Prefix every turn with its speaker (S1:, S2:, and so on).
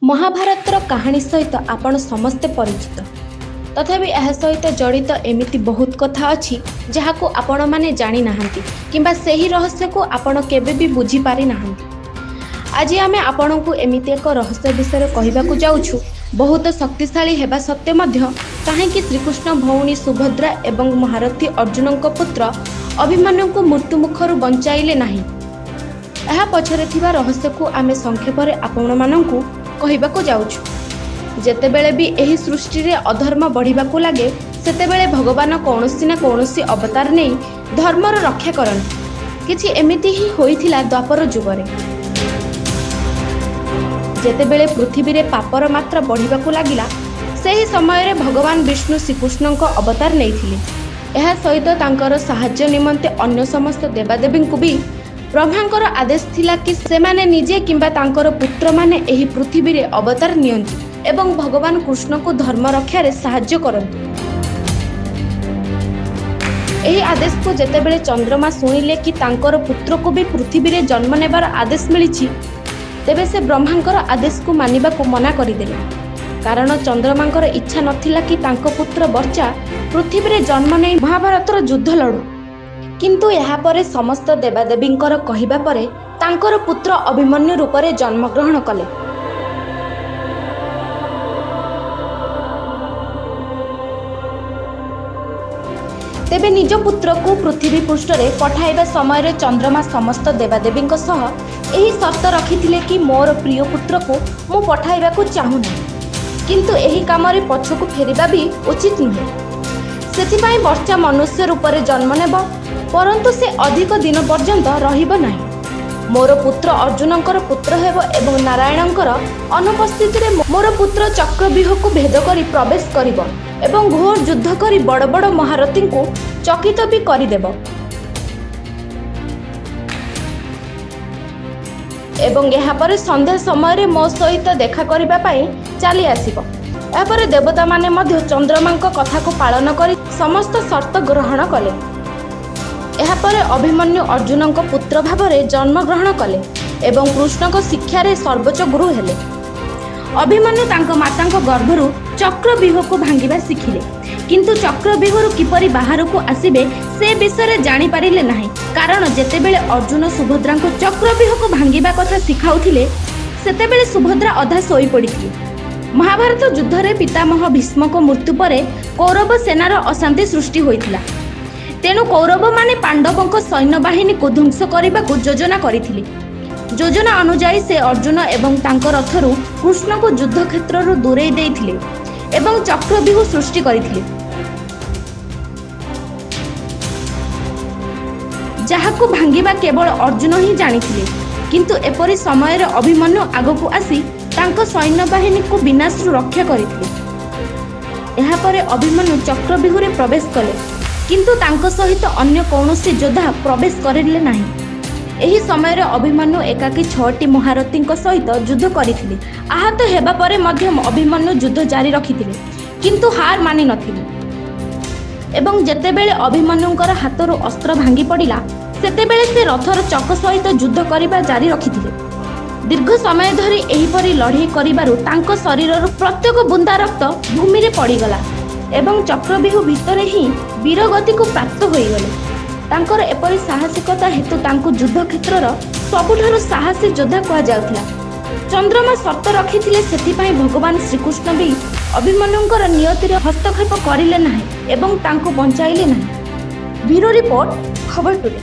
S1: ମହାଭାରତର କାହାଣୀ ସହିତ ଆପଣ ସମସ୍ତେ ପରିଚିତ। ତଥାପି ଏହା ସହିତ ଜଡ଼ିତ ଏମିତି ବହୁତ କଥା ଅଛି, ଯାହାକୁ ଆପଣମାନେ ଜାଣିନାହାନ୍ତି କିମ୍ବା ସେହି ରହସ୍ୟକୁ ଆପଣ କେବେ ବି ବୁଝିପାରିନାହାନ୍ତି। ଆଜି ଆମେ ଆପଣଙ୍କୁ ଏମିତି ଏକ ରହସ୍ୟ ବିଷୟରେ କହିବାକୁ ଯାଉଛୁ, ବହୁତ ଶକ୍ତିଶାଳୀ ହେବା ସତ୍ତ୍ୱେ ମଧ୍ୟ କାହିଁକି ଶ୍ରୀକୃଷ୍ଣ ଭଉଣୀ ସୁଭଦ୍ରା ଏବଂ ମହାରଥୀ ଅର୍ଜୁନଙ୍କ ପୁତ୍ର ଅଭିମନ୍ୟୁଙ୍କୁ ମୃତ୍ୟୁମୁଖରୁ ବଞ୍ଚାଇଲେ ନାହିଁ। ଏହା ପଛରେ ଥିବା ରହସ୍ୟକୁ ଆମେ ସଂକ୍ଷେପରେ ଆପଣମାନଙ୍କୁ କହିବାକୁ ଯାଉଛୁ। ଯେତେବେଳେ ବି ଏହି ସୃଷ୍ଟିରେ ଅଧର୍ମ ବଢ଼ିବାକୁ ଲାଗେ, ସେତେବେଳେ ଭଗବାନ କୌଣସି ନା କୌଣସି ଅବତାର ନେଇ ଧର୍ମର ରକ୍ଷା କରନ୍ତି। କିଛି ଏମିତି ହିଁ ହୋଇଥିଲା ଦ୍ୱାପର ଯୁଗରେ। ଯେତେବେଳେ ପୃଥିବୀରେ ପାପର ମାତ୍ରା ବଢ଼ିବାକୁ ଲାଗିଲା, ସେହି ସମୟରେ ଭଗବାନ ବିଷ୍ଣୁ ଶ୍ରୀକୃଷ୍ଣଙ୍କ ଅବତାର ନେଇଥିଲେ। ଏହା ସହିତ ତାଙ୍କର ସାହାଯ୍ୟ ନିମନ୍ତେ ଅନ୍ୟ ସମସ୍ତ ଦେବାଦେବୀଙ୍କୁ ବି ବ୍ରହ୍ମାଙ୍କର ଆଦେଶ ଥିଲା କି ସେମାନେ ନିଜେ କିମ୍ବା ତାଙ୍କର ପୁତ୍ରମାନେ ଏହି ପୃଥିବୀରେ ଅବତାର ନିଅନ୍ତୁ ଏବଂ ଭଗବାନ କୃଷ୍ଣଙ୍କୁ ଧର୍ମ ରକ୍ଷାରେ ସାହାଯ୍ୟ କରନ୍ତୁ। ଏହି ଆଦେଶକୁ ଯେତେବେଳେ ଚନ୍ଦ୍ରମା ଶୁଣିଲେ କି ତାଙ୍କର ପୁତ୍ରକୁ ବି ପୃଥିବୀରେ ଜନ୍ମ ନେବାର ଆଦେଶ ମିଳିଛି, ତେବେ ସେ ବ୍ରହ୍ମାଙ୍କର ଆଦେଶକୁ ମାନିବାକୁ ମନା କରିଦେଲେ। କାରଣ ଚନ୍ଦ୍ରମାଙ୍କର ଇଚ୍ଛା ନଥିଲା କି ତାଙ୍କ ପୁତ୍ର ବର୍ଚ୍ଚା ପୃଥିବୀରେ ଜନ୍ମ ନେଇ ମହାଭାରତର ଯୁଦ୍ଧ ଲଢୁ। କିନ୍ତୁ ଏହାପରେ ସମସ୍ତ ଦେବାଦେବୀଙ୍କର କହିବା ପରେ ତାଙ୍କର ପୁତ୍ର ଅଭିମନ୍ୟୁ ରୂପରେ ଜନ୍ମଗ୍ରହଣ କଲେ। ତେବେ ନିଜ ପୁତ୍ରକୁ ପୃଥିବୀ ପୃଷ୍ଠରେ ପଠାଇବା ସମୟରେ ଚନ୍ଦ୍ରମା ସମସ୍ତ ଦେବାଦେବୀଙ୍କ ସହ ଏହି ସର୍ତ୍ତ ରଖିଥିଲେ କି ମୋର ପ୍ରିୟ ପୁତ୍ରକୁ ମୁଁ ପଠାଇବାକୁ ଚାହୁଁନାହିଁ, କିନ୍ତୁ ଏହି କାମରେ ପଛକୁ ଫେରିବା ବି ଉଚିତ ନୁହେଁ। ସେଥିପାଇଁ ବର୍ଚ୍ଚା ମନୁଷ୍ୟ ରୂପରେ ଜନ୍ମ ନେବ, ପରନ୍ତୁ ସେ ଅଧିକ ଦିନ ପର୍ଯ୍ୟନ୍ତ ରହିବ ନାହିଁ। ମୋର ପୁତ୍ର ଅର୍ଜୁନଙ୍କର ପୁତ୍ର ହେବ ଏବଂ ନାରାୟଣଙ୍କର ଅନୁପସ୍ଥିତିରେ ମୋର ପୁତ୍ର ଚକ୍ରବ୍ୟୁହକୁ ଭେଦ କରି ପ୍ରବେଶ କରିବ ଏବଂ ଘୋର ଯୁଦ୍ଧ କରି ବଡ଼ ବଡ଼ ମହାରଥୀଙ୍କୁ ଚକିତ ବି କରିଦେବ ଏବଂ ଏହାପରେ ସନ୍ଧ୍ୟା ସମୟରେ ମୋ ସହିତ ଦେଖା କରିବା ପାଇଁ ଚାଲି ଆସିବ। ଏହାପରେ ଦେବତାମାନେ ମଧ୍ୟ ଚନ୍ଦ୍ରମାଙ୍କ କଥାକୁ ପାଳନ କରି ସମସ୍ତ ସର୍ତ୍ତ ଗ୍ରହଣ କଲେ। ଏହାପରେ ଅଭିମନ୍ୟୁ ଅର୍ଜୁନଙ୍କ ପୁତ୍ର ଭାବରେ ଜନ୍ମଗ୍ରହଣ କଲେ ଏବଂ କୃଷ୍ଣଙ୍କ ଶିକ୍ଷାରେ ସର୍ବୋଚ୍ଚ ଗୁରୁ ହେଲେ। ଅଭିମନ୍ୟୁ ତାଙ୍କ ମାତାଙ୍କ ଗର୍ଭରୁ ଚକ୍ରବ୍ୟୁହକୁ ଭାଙ୍ଗିବା ଶିଖିଲେ, କିନ୍ତୁ ଚକ୍ରବ୍ୟୁହରୁ କିପରି ବାହାରକୁ ଆସିବେ ସେ ବିଷୟରେ ଜାଣିପାରିଲେ ନାହିଁ। କାରଣ ଯେତେବେଳେ ଅର୍ଜୁନ ସୁଭଦ୍ରାଙ୍କୁ ଚକ୍ରବ୍ୟୁହକୁ ଭାଙ୍ଗିବା କଥା ଶିଖାଉଥିଲେ, ସେତେବେଳେ ସୁଭଦ୍ରା ଅଧା ଶୋଇପଡ଼ିଥିଲେ। ମହାଭାରତ ଯୁଦ୍ଧରେ ପିତାମହ ଭୀଷ୍ମଙ୍କ ମୃତ୍ୟୁ ପରେ କୌରବ ସେନାର ଅଶାନ୍ତି ସୃଷ୍ଟି ହୋଇଥିଲା। ତେଣୁ କୌରବମାନେ ପାଣ୍ଡବଙ୍କ ସୈନ୍ୟବାହିନୀକୁ ଧ୍ୱଂସ କରିବାକୁ ଯୋଜନା କରିଥିଲେ। ଯୋଜନା ଅନୁଯାୟୀ ସେ ଅର୍ଜୁନ ଏବଂ ତାଙ୍କ ରଥରୁ କୃଷ୍ଣଙ୍କୁ ଯୁଦ୍ଧକ୍ଷେତ୍ରରୁ ଦୂରେଇ ଦେଇଥିଲେ ଏବଂ ଚକ୍ରବ୍ୟୁହ ସୃଷ୍ଟି କରିଥିଲେ, ଯାହାକୁ ଭାଙ୍ଗିବା କେବଳ ଅର୍ଜୁନ ହିଁ ଜାଣିଥିଲେ। କିନ୍ତୁ ଏପରି ସମୟରେ ଅଭିମନ୍ୟୁ ଆଗକୁ ଆସି ତାଙ୍କ ସୈନ୍ୟବାହିନୀକୁ ବିନାଶରୁ ରକ୍ଷା କରିଥିଲେ। ଏହାପରେ ଅଭିମନ୍ୟୁ ଚକ୍ରବ୍ୟୁହରେ ପ୍ରବେଶ କଲେ, କିନ୍ତୁ ତାଙ୍କ ସହିତ ଅନ୍ୟ କୌଣସି ଯୋଦ୍ଧା ପ୍ରବେଶ କରିଲେ ନାହିଁ। ଏହି ସମୟରେ ଅଭିମନ୍ୟୁ ଏକାକୀ ଛଅଟି ମହାରଥୀଙ୍କ ସହିତ ଯୁଦ୍ଧ କରିଥିଲେ। ଆହତ ହେବା ପରେ ମଧ୍ୟ ଅଭିମନ୍ୟୁ ଯୁଦ୍ଧ ଜାରି ରଖିଥିଲେ, କିନ୍ତୁ ହାର ମାନି ନଥିଲେ। ଏବଂ ଯେତେବେଳେ ଅଭିମନ୍ୟୁଙ୍କର ହାତରୁ ଅସ୍ତ୍ର ଭାଙ୍ଗି ପଡ଼ିଲା, ସେତେବେଳେ ସେ ରଥର ଚକ ସହିତ ଯୁଦ୍ଧ କରିବା ଜାରି ରଖିଥିଲେ। ଦୀର୍ଘ ସମୟ ଧରି ଏହିପରି ଲଢ଼େଇ କରିବାରୁ ତାଙ୍କ ଶରୀରରୁ ପ୍ରତ୍ୟେକ ବୁନ୍ଦା ରକ୍ତ ଭୂମିରେ ପଡ଼ିଗଲା ଏବଂ ଚକ୍ରବ୍ୟୁହ ଭିତରେ ହିଁ ବୀରଗତିକୁ ପ୍ରାପ୍ତ ହୋଇଗଲେ। ତାଙ୍କର ଏପରି ସାହସିକତା ହେତୁ ତାଙ୍କୁ ଯୁଦ୍ଧକ୍ଷେତ୍ରର ସବୁଠାରୁ ସାହସୀ ଯୋଦ୍ଧା କୁହାଯାଉଥିଲା। ଚନ୍ଦ୍ରମା ସର୍ତ୍ତ ରଖିଥିଲେ, ସେଥିପାଇଁ ଭଗବାନ ଶ୍ରୀକୃଷ୍ଣ ବି ଅଭିମନ୍ୟୁଙ୍କର ନିୟତିରେ ହସ୍ତକ୍ଷେପ କରିଲେ ନାହିଁ ଏବଂ ତାଙ୍କୁ ବଞ୍ଚାଇଲେ ନାହିଁ। ବ୍ୟୁରୋ ରିପୋର୍ଟ, ଖବର ଟୁଡେ।